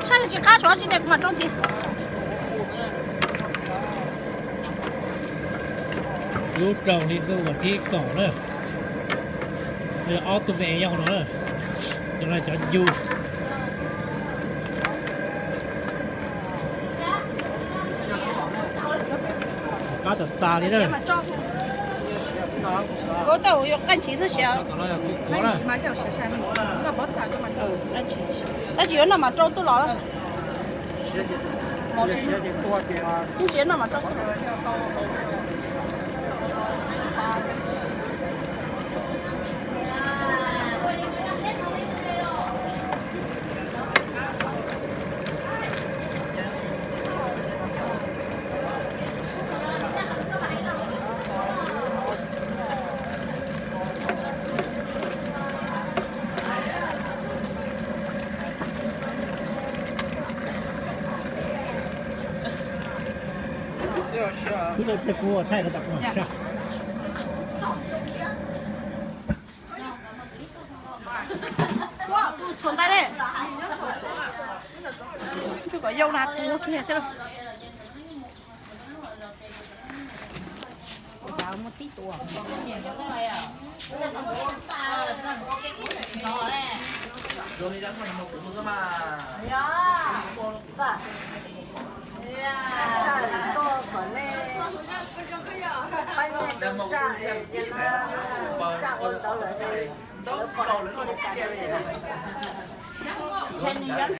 Tsis qab, tsis qab, tsis ne kuv mam rau ntxiv. Lub rau hli ntuj vas thib kaum na, ob tug me es yog no na, cov no cov yug. Qab tas tas li na. Tab sis yuav noj mas rau xwb los. Yeej tsis yuav noj mas rau xwb los. Txhua ntawd, tsuas kom yau na tu kiag thiab. Ntshe nws yuav